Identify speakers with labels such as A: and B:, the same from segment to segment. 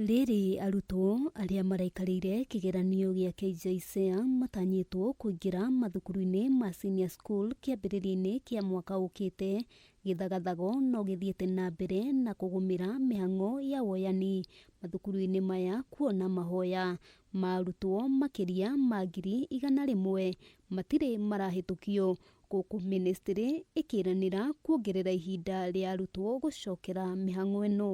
A: Rĩrĩ arutwo arĩa maraikarĩire kĩgeranio gĩa KJSEA matanyĩtwo kũingĩra mathukuru-inĩ ma senior school kĩambĩrĩria-inĩ kĩa mwaka ũkĩte, gĩthagathago no gĩthiĩte na mbere na kũgũmĩra mĩhang'o ya woyani mathukuru-inĩ maya kuona mahoya ma arutwo makĩria ma 100,000 matirĩ marahĩtũkio gũkũ ministry ĩkĩranĩra kuongerera ihinda rĩa arutwo gũcokera mĩhang'o ĩno.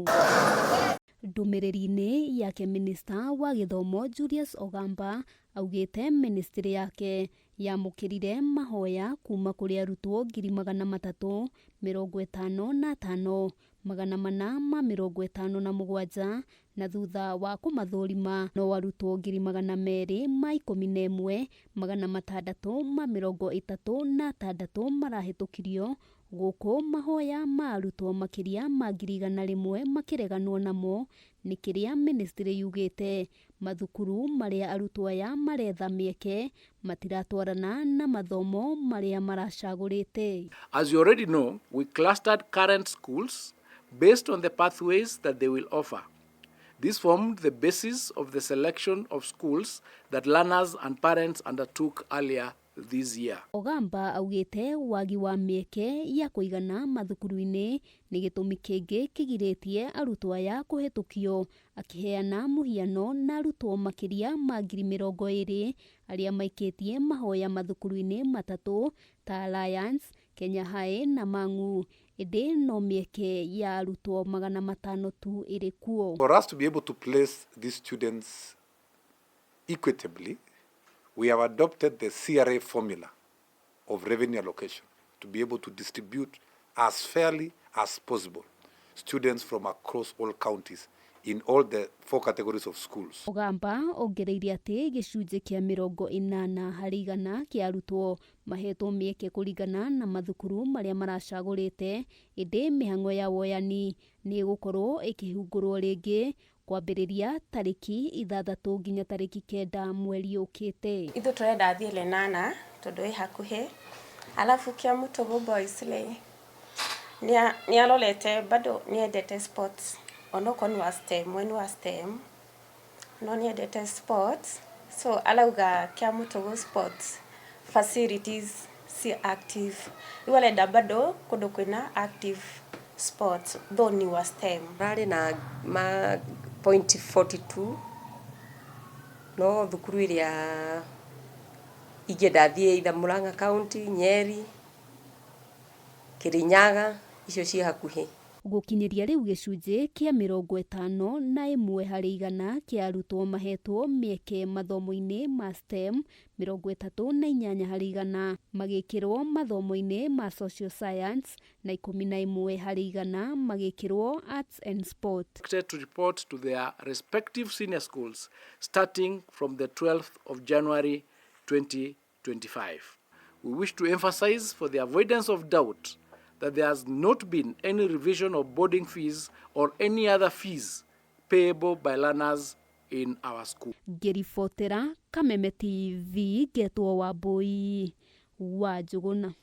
A: Ndũmĩrĩri-inĩ yake minista wa gĩthomo Julius Ogamba augĩte ministry yake yamũkĩrire mahoya kuma kũrĩ arutwo 355,457 na thutha wa kũmathũrima no arutwo 211,636 marahĩtũkirio gũkũ mahoya ma arutwo makĩria ma 100,000 makĩreganwo namo nĩ kĩrĩa ministry yugĩte mathukuru marĩa arutwo aya maretha mĩeke matiratwarana na mathomo marĩa maracagũrĩte.
B: As you already know, we clustered current schools based on the pathways that they will offer. This formed the basis of the selection of schools that learners and parents undertook earlier this year.
A: Ogamba augĩte wagi wa mĩeke ya kũigana mathukuru-inĩ nĩ gĩtũmi kĩngĩ kĩgirĩtie arutwo aya kũhĩtũkio, akĩheana mũhiano na arutwo makĩria ma 20,000 arĩa maikĩtie mahoya mathukuru-inĩ matatũ ta Alliance, Kenya High na Mang'u, ĩndĩ no mĩeke ya arutwo 500 tu ĩrĩ kuo.
C: For us to be able to place these students equitably, we have adopted the CRA formula of revenue allocation to be able to distribute as fairly as possible students from across all counties in all the four categories of schools.
A: Ogamba ongereire atĩ gĩcunjĩ kĩa 80% kĩa arutwo mahetwo mĩeke kũringana na mathukuru marĩa maracagũrĩte, ĩndĩ mĩhang'o ya woyani nĩ ĩgũkorwo ĩkĩhingũrwo rĩngĩ kwambĩrĩria tarĩki 6 nginya tarĩki 9 mweri ũkĩte.
D: Ithuĩ tũrenda athiĩ Lenana tondũ ĩ hakuhĩ, alafu Kiamutugu Boys rĩ, nĩ arorete bado nĩ endete sports, onokorwo nĩ wa STEM, we nĩ wa STEM, no nĩ endete sports, so arauga Kiamutugu sports facilities ci active, rĩu arenda bado kũndũ kwĩna active sports though nĩ wa STEM.
E: Ararĩ na ma point 42, no thukuru ĩrĩa ingĩenda athiĩ either Murang'a County, Nyeri, Kirinyaga, icio ciĩ hakuhĩ.
A: Gũkinyĩria rĩu gĩcunjĩ kĩa 51% kĩa arutwo mahetwo mĩeke mathomo-inĩ ma STEM, 38% magĩkĩrwo mathomo-inĩ ma social science na 11% magĩkĩrwo arts and sport.
B: To report to their respective senior schools starting from the 12th of January 2025. We wish to emphasize, for the avoidance of doubt, that there has not been any revision of boarding fees or any other fees payable by learners in our school.
A: Ngĩribotera Kameme TV, ngetwo Wambui wa Njũgũna.